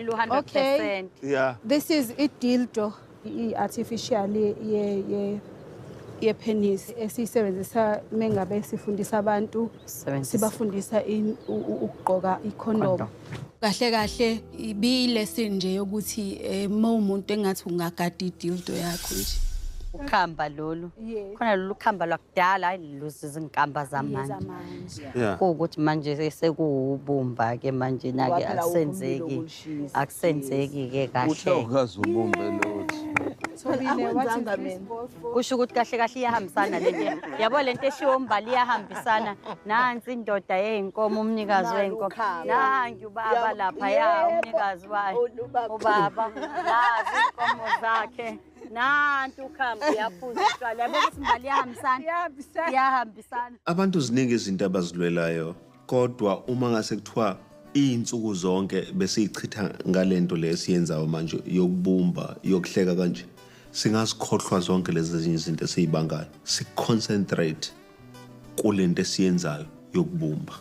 Lo 100%. Yeah. This is i-dildo, i-artificial ye-penis esiyisebenzisa mengabe sifundisa abantu, Sebenzisa. sibafundisa ukugqoka i-condom. Kahle kahle ibiyi-lesson nje yokuthi uma umuntu engathi ungagada i-dildo yakho nje. Ukhamba lolu. Yes. Khona lolu khamba lwakudala, hayi lolu izinkamba zamanje. Zamanje. Yeah. Kuwukuthi manje sekuwubumba ke manje na ke, Ngoba phela akusenzeki. umlilo kulishisa. Akusenzeki ke Uthe kahle. ukaze ubumbe lutho. Thobile, what is Akwenzanga this mina. ball for? Kusho ukuthi kahle kahle iyahambisana lento. Yabo lento eshiwo uMbali iyahambisana. Nansi indoda yey'nkomo, umnikazi Nalu wey'nkomo. ukhamba. Nangi ubaba lapha ya, umnikazi wayo. Ubaba. Ubaba. Nazi iy'nkomo zakhe. Nanti ukhamba uyaphuza utshwala. Yabo ukuthi uMbali iyahambisana. Iyahambisana. Iyahambisana. Abantu ziningi izinto abazilwelayo, kodwa uma ngase kuthiwa iy'nsuku zonke besiyichitha ngalento le esiyenzayo manje yokubumba, yokuhleka kanje, singazikhohlwa zonke lezi ezinye izinto esiyibangayo, si-concentrate kulento esiyenzayo yokubumba.